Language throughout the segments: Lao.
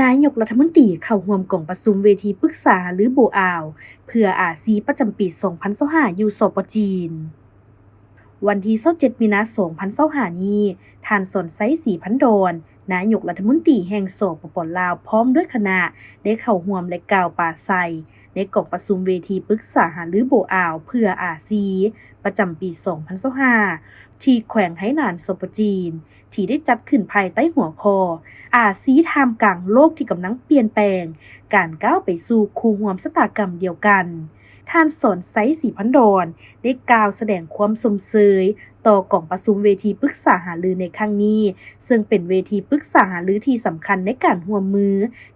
ນາຍົກລັດຖະມົນຕີເຂົ້າຮ່ວມກອງປະຊຸມເວທີປຶກສາຫາລືໂບອາວ ເພື່ອອາຊີ ປະຈຳປີສອງພັນຊາວຫ້າ ຢູ່ ສປ ຈີນ. ວັນທີຊາວເຈັດ ມີນາ ສອງພັນຊາວຫ້ານີ້, ທ່ານ ສອນໄຊ ສີພັນດອນ ນາຍົກລັດຖະມົນຕີແຫ່ງ ສປປ ລາວ ພ້ອມດ້ວຍຄະນະ ໄດ້ເຂົ້າຮ່ວມ ແລະ ກ່າວປາໄສໃນກອງປະຊຸມເວທີປຶກສາຫາລືໂບອາວ ເພື່ອອາຊີ ປະຈຳປີສອງພັນຊາວຫ້າ ທີ່ແຂວງໄຮນານ ສປ ຈີນ ທີ່ໄດ້ຈັດຂຶ້ນພາຍໃຕ້ຫົວຂໍ້ ອາຊີທ່າມກາງໂລກທີ່ກຳລັງປ່ຽນແປງ, ການກ້າວໄປສູ່ຄູ່ຮ່ວມຊະຕາກຳດຽວກັນ. ທ່ານ ສອນໄຊ ສີພັນດອນ ໄດ້ກ່າວສະແດງຄວາມຊົມເຊີຍຕໍ່ກອງປະຊຸມເວທີປຶກສາຫາລືໃນຄັ້ງນີ້, ເຊິ່ງເປັນເວທີປຶກສາຫາລືທີ່ສຳຄັນໃນການຮ່ວມມື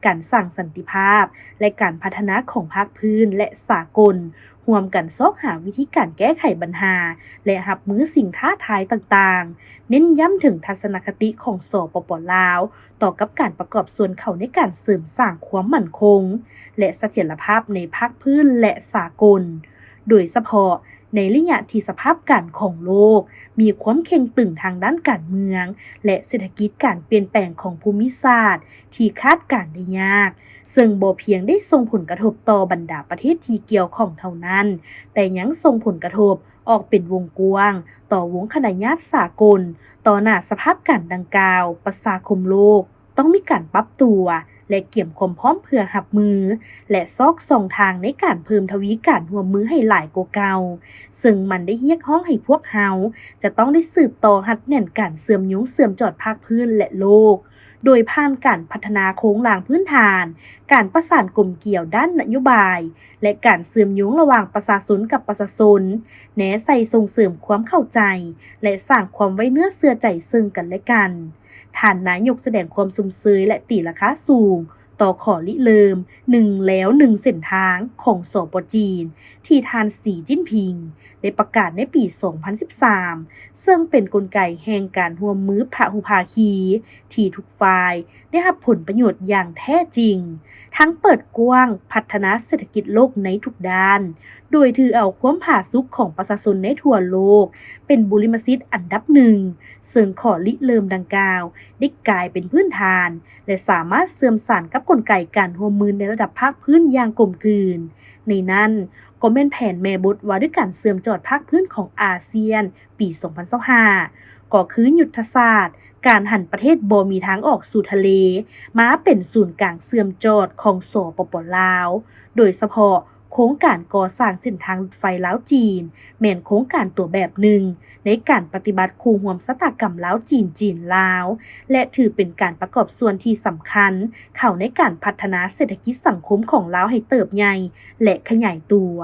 ກັນສ້າງສັນຕິພາບ ແລະ ການພັດທະນາຂອງພາກພື້ນ ແລະ ສາກົນ, ຮ່ວມກັນຊອກຫາວິທີການແກ້ໄຂບັນຫາ ແລະ ຮັບມືສິ່ງທ້າທາຍຕ່າງໆ, ເນັ້ນຢ້ຳເຖິງທັດສະນະຄະຕິຂອງ ສປປ ລາວ ຕໍ່ກັບການປະກອບສ່ວນເຂົ້າໃນການເສີມສ້າງຄວາມໝັ້ນຄົງ ແລະ ສະຖຽນລະພາບໃນພາກພື້ນ ແລະ ສາກົນ, ໂດຍສະເພາະໃນໄລຍະທີ່ສະພາບການຂອງໂລກມີຄວາມເຄັ່ງຕຶງທາງດ້ານການເມືອງ ແລະ ເສດຖະກິດ, ການປ່ຽນແປງຂອງພູມິສາດທີ່ຄາດການໄດ້ຍາກ, ເຊິ່ງບໍ່ພຽງໄດ້ສົ່ງຜົນກະທົບຕໍ່ບັນດາປະເທດທີ່ກ່ຽວຂ້ອງເທົ່ານັ້ນ, ແຕ່ຍັງສົ່ງຜົນກະທົບອອກເປັນວົງກວ້າງຕໍ່ວົງຄະນະຍາດສາກົນ. ຕໍ່ໜ້າສະພາບການດັ່ງກ່າວ, ປະຊາຄົມໂລກ ຕ້ອງມີການປັບຕົວ ແລະ ກຽມຄວາມພ້ອມເພື່ອຮັບມື ແລະ ຊອກຊ່ອງທາງໃນການເພີ່ມທະວີການຮ່ວມມືໃຫ້ຫຼາຍກວ່າເກົ່າ, ເຊິ່ງມັນໄດ້ຮຽກຮ້ອງໃຫ້ພວກເຮົາຈະຕ້ອງໄດ້ສືບຕໍ່ຮັດແໜ້ນການເຊື່ອມໂຍງເຊື່ອມຈອດພາກພື້ນ ແລະ ໂລກ, ໂດຍຜ່ານການພັດທະນາໂຄງລ່າງພື້ນຖານ, ການປະສານກົມກຽວດ້ານນະໂຍບາຍ ແລະ ການເຊື່ອມໂຍງລະຫວ່າງປະຊາຊົນກັບປະຊາຊົນ, ແນໃສ່ສົ່ງເສີມຄວາມເຂົ້າໃຈ ແລະ ສ້າງຄວາມໄວ້ເນື້ອເຊື່ອໃຈເຊິ່ງກັນແລະກັນ. ທ່ານນາຍົກສະແດງຄວາມຊົມເຊີຍ ແລະ ຕີລາຄາສູງຕໍ່ຂໍ້ລິເລີ່ມໜຶ່ງແລວໜຶ່ງເສັ້ນທາງຂອງ ສປ ຈີນ ທີ່ທ່ານ ສີ ຈິ້ນຜິງ ໄດ້ປະກາດໃນປີສອງພັນສິບສາມ ເຊິ່ງເປັນກົນໄກແຫ່ງການຮ່ວມມືພະຫູພາຄີທີ່ທຸກຝ່າຍໄດ້ຮັບຜົນປະໂຫຍດຢ່າງແທ້ຈິງ, ທັງເປີດກວ້າງພັດທະນາເສດຖະກິດໂລກໃນທຸກດ້ານ, ໂດຍຖືເອົາຄວາມຜາສຸກຂອງປະຊາຊົນໃນທົ່ວໂລກເປັນບຸລິມະສິດອັນດັບໜຶ່ງ, ເຊິ່ງຂໍ້ລິເລີ່ມດັ່ງກ່າວໄດ້ກາຍເປັນພື້ນຖານ ແລະ ສາມາດເຊື່ອມສານກັບກົນໄກການຮ່ວມມືໃນລະດັບພາກພື້ນຢ່າງກົມກືນ. ໃນນັ້ນກໍແມ່ນແຜນແມ່ບົດວ່າດ້ວຍການເຊື່ອມຈອດພາກພື້ນຂອງອາຊຽນປີສອງພັນຊາວຫ້າ ກໍຄືຍຸດທະສາດການຫັນປະເທດບໍ່ມີທາງອອກສູ່ທະເລ ມາເປັນສູນກາງເຊື່ອມຈອດຂອງ ສປປ ລາວ, ໂດຍສະເພາະໂຄງການກໍ່ສ້າງເສັ້ນທາງລົດໄຟລາວ-ຈີນ ແມ່ນໂຄງການຕົວແບບໜຶ່ງໃນການປະຕິບັດຄູ່ຮ່ວມຊະຕາກຳລາວ-ຈີນ, ຈີນ-ລາວ ແລະ ຖືເປັນການປະກອບສ່ວນທີ່ສຳຄັນເຂົ້າໃນການພັດທະນາເສດຖະກິດສັງຄົມຂອງລາວໃຫ້ເຕີບໃຫຍ່ ແລະ ຂະຫຍາຍຕົວ.